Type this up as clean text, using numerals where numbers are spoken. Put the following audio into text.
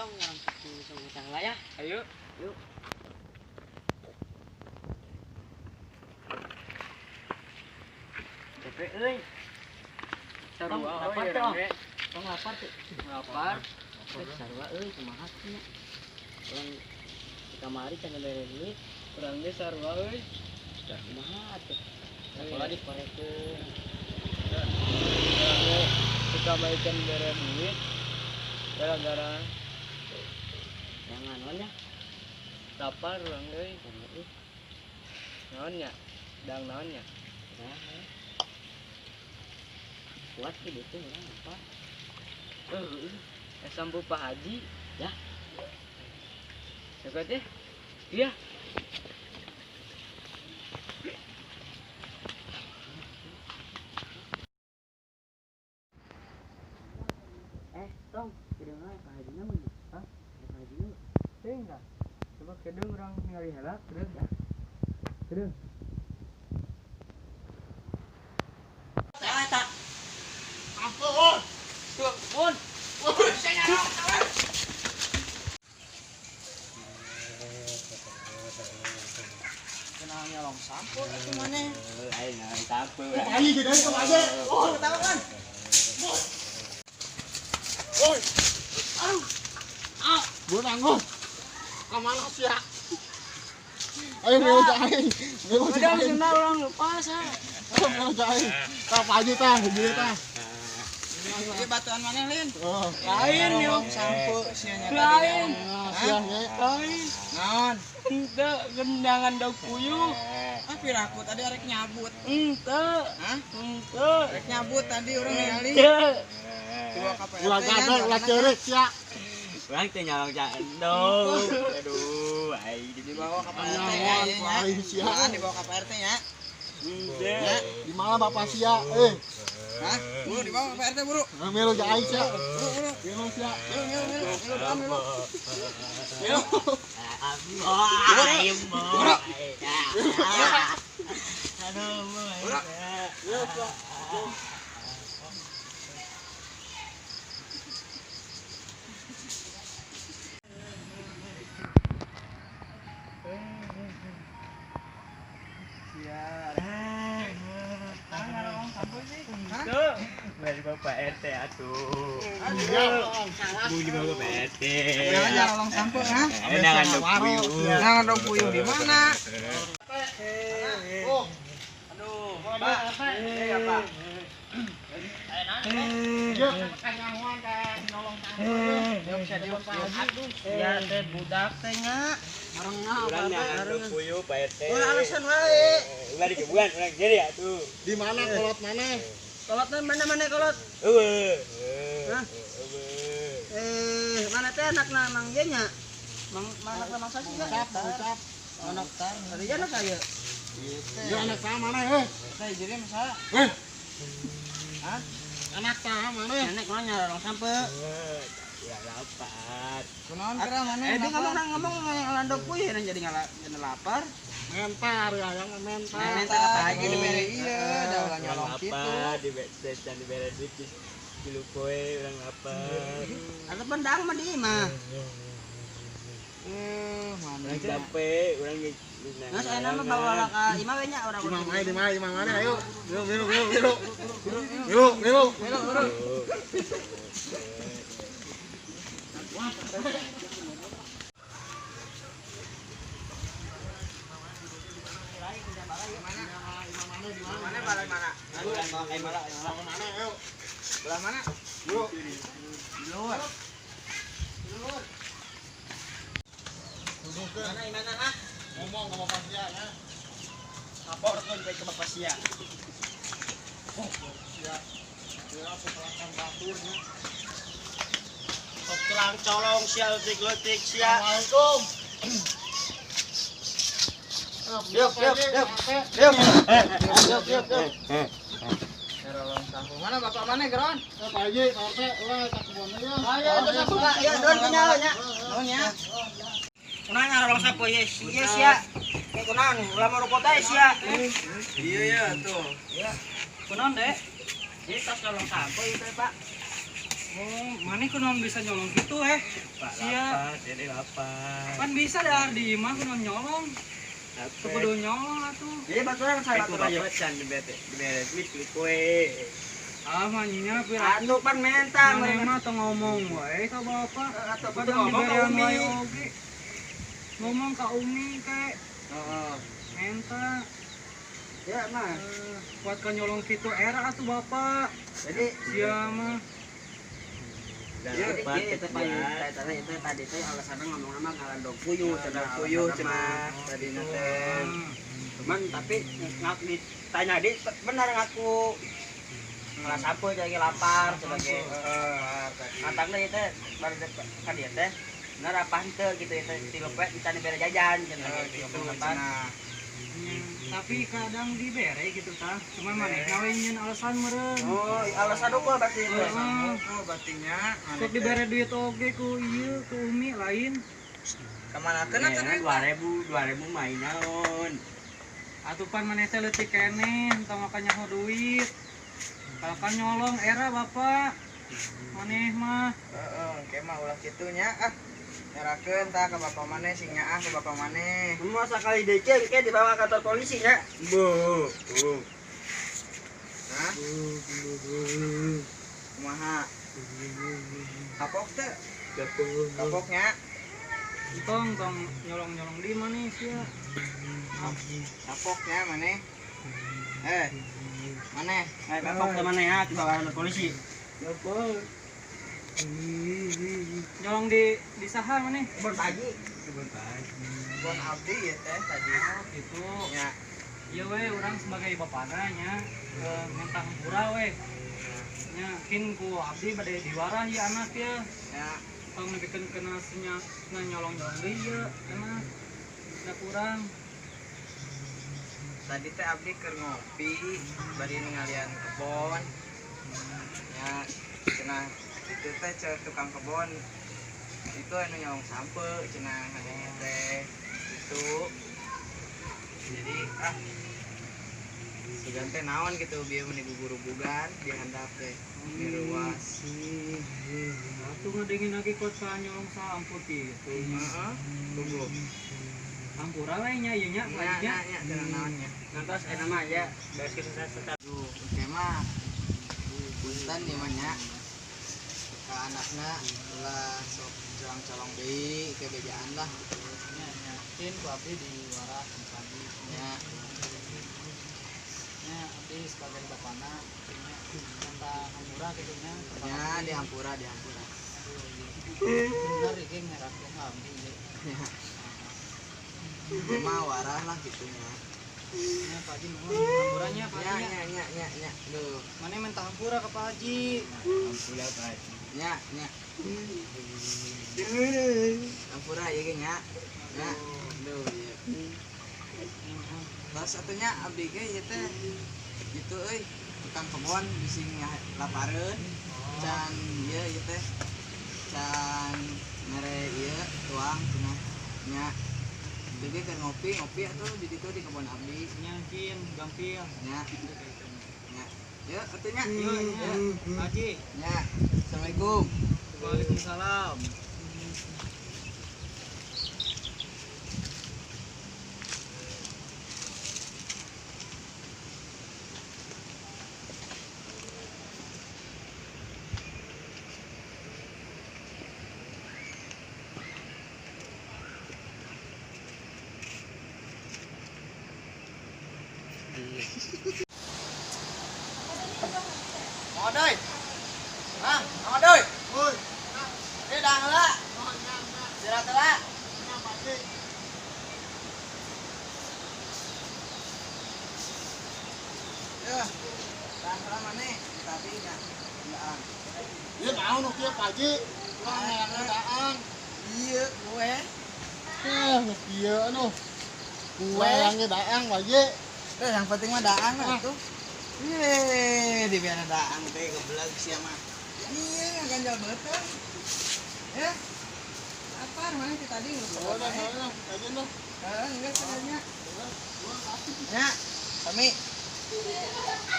Tong urang cicing sama lah ya. Ayo. Yuk. Capek euy. Sarua lapar euy, teh. rame. Tong lapar teh. Lapar. Sarua euy kumaha nya. Urang di kamari can bere duit. Urang ge sarua euy. Kumaha atuh. Sakola diporekeun. Di kamari can bere duit. Gara-gara jangan naon nya. Lapar urang euy. Naon nya? Dang naon nya? Nah, kuat sih gitu urang apa? Sambu Pak Haji. Ya. Dekat ya? Iya. Tong, kedeung wae Pak Haji nya mun. Hah? Pak Haji nya. Teuing tah. Coba kedeung urang ningali heula, kedeung ya. Kedeung. Eta. Ampun. Tuh, mun. Kenal nyolong sampo atuh maneh. Aing nyolong sampo. Aing jadi kamu aja. Oh, ketawa kan. Woi. Aduh. Ah, gua nanggung. Kemana sih ya? Ayo melu aing. Melu Udah senang orang lepas ah. Ayo melu aing. Tah Pak Haji tah, hiji tah. Ini batuan mana, Lin? Oh. Lain yo. Sampo sia nya. Lain. Sia nya. Lain. Naon? Henteu gendangan dog puyuh. Ah piraku tadi arek nyabut. Henteu. Hah? Henteu. Arek nyabut tadi urang ningali. Henteu. Dua ka Pak RT. Ulah gagal, ulah ceurik sia. Urang teh nyolong candong. Aduh, aing Dibawa ke Pak RT Nyawa, ya. aing sia. Dibawa ke Pak RT ya. Henteu. Di mana bapak sia? Hah? Buru dibawa ke Pak RT buru. Melu ja aing sia. Buru buru. Melu sia. Milu milu milu milu doang milu. Melu. Aing mau. Aduh, Buru. Melu sia. Mari Bapak RT atuh. Iya. Bu di Bapak RT. Jangan nyolong sampo ha? Jangan dog puyuh. Jangan dog puyuh di mana? Oh. Aduh, Pak. Iya, Pak. Iya, kanyahoan ka nyolong sampo. Ya teh budak teh nya. Urang jangan dog puyuh Pak RT. Ulah alasan wae. Ulah dikebuan urang jadi atuh. Di mana kolot mana? Kolot mana mana kolot? Eueuh. Hah? Mana teh anakna Mang Ye nya? Mang anakna Mang Sasi nya? Ucap, ucap. Anak tadi anak saya. Ya anak sama mana eh? Saya jadi masalah. Eh. Hah? Anak sama mana? Nenek mah nyarong sampe. Ya lapar. Kunaon kira mana? Dia ngomong ngalandok puyuh jadi jadi lapar. Mentar ya, yang mentar. Mentar apa lagi dibere iya, da ulah nyolong kitu. Lapar di dan dibere duit tilu poe urang lapar. Atau pendang mah di imah. Mana Urang capek, urang geus. Nah, saya nama bawa lah ka imah we nya urang. Imah mana di mana imah mana ayo. Milu milu milu milu. Milu milu. Milu milu. Mana balai mana? Mana ayo. Belah mana? Yuk. Di luar. Di luar. Mana mana ah? Ngomong ke Bapak Sia ya. Laporkeun bae ke Bapak Sia. Oh, sia. Ya, pepelakan batur nya. Sok celang colong sia leutik-leutik sia. Assalamualaikum. Diuk diuk diuk. Diuk. Diuk diuk diuk. Nyarolong sampo. Mana bapak mana geron? Pak Haji, Pak RT, ulah tak kebun ya. Ayo terus aku Pak. Ya don kenyal nya. Nuhun nya. Kunaon nyarolong sampo ye sia sia. Kayak kunaon ulah merokok teh sia. Iya ya tuh. Iya. Kunaon, Dek? Ini tas nyolong sampo ieu teh, Pak. Oh, maneh kunaon bisa nyolong gitu eh? Sia, Lapar, jadi lapar. kan bisa dahar di imah kunaon nyolong. Teu kudu nyolong atuh. Jadi baturan saya Itu baturan. bapak can dibere duit beli kue. Ah, manya pira. Anu pan menta Maneh mah teu ngomong wae ka bapak. Atau Padahal ngomong ka diberean Umi. wae oge. Ngomong ka Umi kek Heeh. menta. Ya mah. Kuat ka nyolong kitu era atuh bapak. Jadi Sia mah. Jadi itu tadi itu tadi teh alasanna ngomong mah ngalandog puyuh cenah Puyuh cenah tadi teh. Cuman tapi ngak ditanya di benar ngaku ngalah sapu jadi lapar sebagai ngantangna ieu teh bari ka dieu teh bener apa henteu gitu ieu teh tilu poe encan dibere jajan cenah gitu pan. Tapi kadang dibere gitu tah. Cuman manehna we nyeun alasan meureun. Oh, alasan ukur berarti itu. Heeh. Oh, berartinya Sok dibere duit oge ku ieu ku Umi lain. Kemana kena cenah 2000, 2000 main naon. Atuh pan maneh teh leutik keneh, tong makan nyaho duit. Kalau kan nyolong era bapak. Maneh mah. Heeh, engke mah ulah kitu nya ah. Nyerakeun tah ka bapak maneh sing nyaah ka bapak maneh. Semua sakali DC engke dibawa ke kantor polisi nya. Bu. Hah? Kumaha? Kapok teu? Kapok nya. Tong tong nyolong-nyolong di mana sia? Kapok nya maneh. Eh. Maneh. Eh, kapok teh maneh ya dibawa ke kantor polisi. Nyolong di saha maneh? Kebon pagi. Kebon abdi ieu teh tadi. Gitu. Nya. Iya we urang sebagai bapana nya minta hampura we. Nya kin ku abdi bade diwarah ieu anak ya. Nya. Tong nepikeun kena senya na nyolong-nyolong deui ieu anak. Da kurang. Tadi teh abdi keur ngopi bari ningalian kebon. Nya cenah itu teh tukang kebon itu anu nyolong sampe cenah ngadenge teh itu. Jadi ah sugan teh naon gitu bieu meuni gugurubugan di handap teh miruas. Atuh ngadengin lagi kuat ka nyolong sampo kitu. Heeh. Tunggu. Hampura we nya ieu nya Nya nya. nya nya cenah naon nya. Nantos eta mah ya bereskeun sesat. Duh, oke mah. Punten ieu mah nya. Ka anakna ulah sok colong-colong deui ke bejaan lah gitu. Nya nya kin ku abdi diwarah pagi. Nya. Nya abdi sebagai bapana nya minta hampura kitu nya. Nya dihampura dihampura. Bener iki nyerahkeun abdi ieu. Nya. Ieu mah warah lah gitu nya. Nya Pak Haji nuhun hampuranya Pak Nya Haji. nya nya nya nya. Duh. Maneh minta hampura ka Pak Haji. Hampura Pak Haji. Nya nya. Hampura ieu ge nya. Nya. Duh ieu. Terus atunya abdi ge ieu teh gitu euy tukang kebon bisi lapareun can ieu ieu teh can mere ieu tuang cenah nya abdi ge keur ngopi ngopi atuh di ditu di kebon abdi Nya kin gampil. nya nya yeuh atuh nya Yo nya. Haji. nya assalamualaikum. Waalaikumsalam. Ngon ơi. Hah, ngon ơi. Oi. Ini dang heula. Istirahat heula. Ya, dang heula maneh tadi nya. Daang. Ieu naon nu kieu Pak Haji? Urang hayang daang. Ieu kue. Eh, nu kieu anu. Kue hayang daang Pak Haji. Eh, yang penting mah daang lah tuh. Yeay, di biar daang teh geblek sia mah. Iya, ganjal beuteung. Ya. Lapar mana ti tadi geus Oh, dah, dah, kajian dah. Heeh, geus nya. Ya, sami.